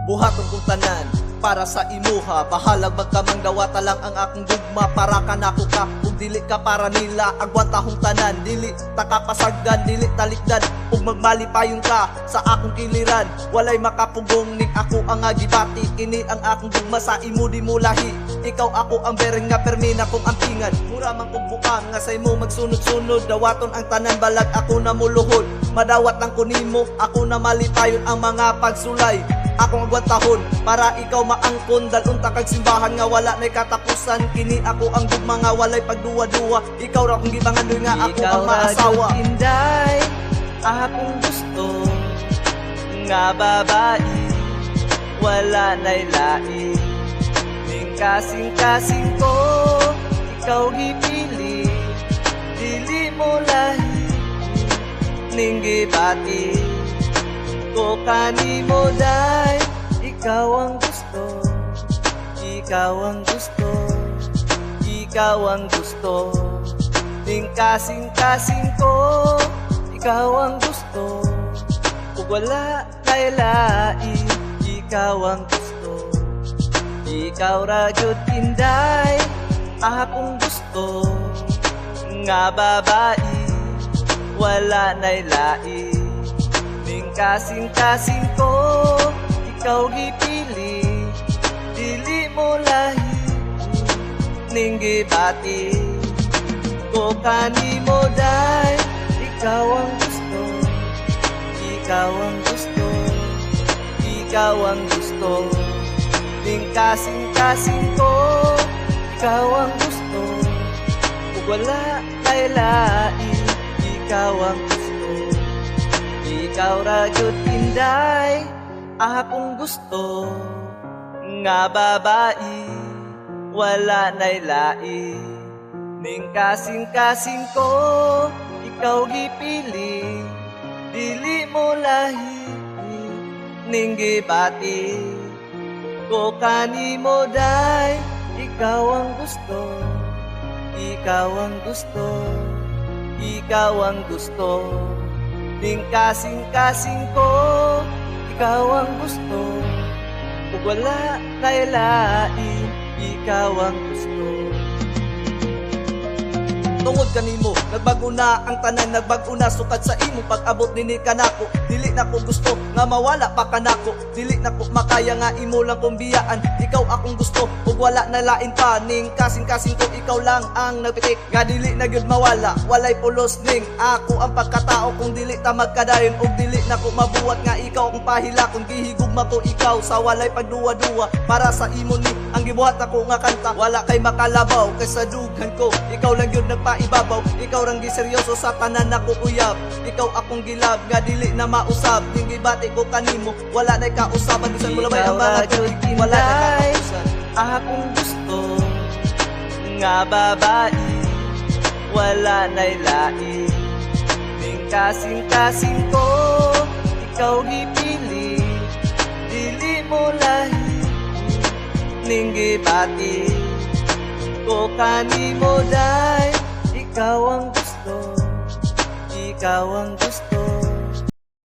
Buhaton kong tanan para sa imuha. Bahalag magkamang dawata lang ang akong gugma. Para ka nako ka ug dili ka para nila. Agwantahong tanan, dili ta kapasagdan, dili talikdan ug magmalipayon ka sa akong kiliran. Walay makapugong ning ako ang gibati. Kini ang akong gugma sa imo, di mo lahi. Ikaw ako ang bereng nga permi na kong ampingan. Mura man kog bukang nga sa imo magsunod-sunod. Dawaton ang tanan balag ako na muluhod. Madawat lang ko nimo, ako na malipayon ang mga pagsulay. Akong agwantahon para ikaw maangkon. Dalon ta kag simbahan nga wala na'y katapusan. Kini ako ang gugma nga walay pagduwa-duwa. Ikaw ra akong gipangandoy nga ako Ikaw ang ra maasawa. Jud, inday, akong gusto nga babae, wala na'y lain. Ning kasing-kasing ko, ikaw gipili. Dili mo lahi ning gibati ko kanimo day. Ikaw ang gusto, ikaw ang gusto, ikaw ang gusto. Ning kasing-kasing ko, ikaw ang gusto. Ug wala kay lain, ikaw ang gusto. Ikaw ra jud, inday, akong gusto nga babae, wala na'y lain. Ning kasing-kasing ko, ikaw gipili. Dili mo lahi ning gibati ko kanimo day. Ikaw ang gusto, ikaw ang gusto, ikaw ang gusto. Ning kasing-kasing ko, ikaw ang gusto. Ug wala kay lain, ikaw ang gusto. Ikaw ra jud, inday, akong gusto nga babae, wala na'y lain. Ning kasing-kasing ko, ikaw gipili. Dili mo lahi ning gibati ko kanimo day. Ikaw ang gusto, ikaw ang gusto, ikaw ang gusto. Ning kasing-kasing ko, ikaw ang gusto. Ug wala kay lain, ikaw ang gusto. Tungod kanimo, nagbago na ang tanan, nagbago na sukad sa imong pag-abot dinhi kanako. Dili na ko gusto nga mawala pa kanako. Dili na ko makaya nga imo lang kong biyaan. Ikaw akong gusto ug wala na lain pa. Ning kasing-kasing ko, ikaw lang ang nagpitik nga dili na gyud mawala. Walay pulos ning ako ang pagkatao kung dili ta magkadayon ug dili na ko mabuhat nga ikaw akong pahila kung gihigugma ko ikaw sa walay pagduwa-duwa. Para sa imo ni ang gibuhat ako nga kanta. Wala kay makalabaw kay sa dughan ko, ikaw lang gyud nagpaibabaw. Ikaw rang giseryoso sa tanan nako uyab. Ikaw akong gilab nga dili na mausab. Ning gibati ko kanimo, wala nay kausaban. Bisan mo labay ang mga tuig, wala nay katapusan. Akong gusto nga babae, wala na'y lain. Ning kasing-kasing ko, ikaw gipili. Dili mo lahi ning gibati ko kanimo day. Ikaw ang gusto, ikaw ang gusto.